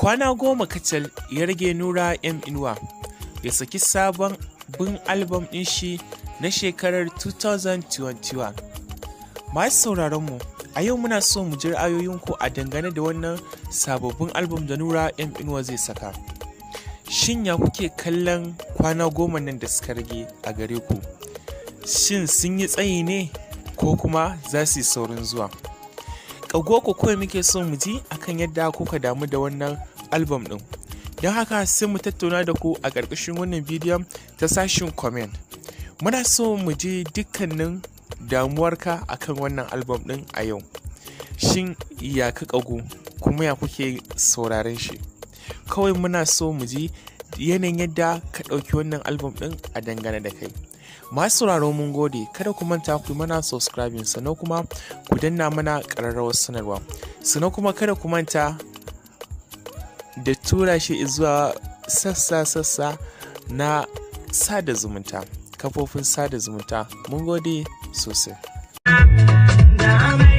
Kwana 10 kacal ya rage Nura M Inuwa ya saki sabon bin album ɗin shi na shekarar 2021. Masu sauraron mu, a yau muna so mu ji ra'ayoyinku a dangane da wannan sababbin album da Nura M Inuwa zai saka. Shin ya kuke kallon kwana 10 nan da suka rage a gare ku? Shin sun yi tsayi ne ko kuma za su yi saurin zuwa? Ku kawai muke so mu ji akan yadda kuka damu da wannan album ɗin. Don haka sai mu tattauna da ku a ƙarƙashin wannan bidiyon ta sashin comment. Muna so mu ji dukkanin damuwarka akan wannan album ɗin a yau. Shin ya ka ƙagu kuma ya kuke sauraren shi? Kawai muna so mu ji yanayin yadda ka ɗauki wannan album ɗin a dangane da kai. Masu sauraro, mun gode. Kada ku manta ku mana subscribing, sannan kuma ku danna mana ƙararrawar sanarwa. Sannan kuma kada ku manta da tura shi zuwa sassa-sassa na sada zumunta, kafofin sada zumunta. Mun gode sosai. Da.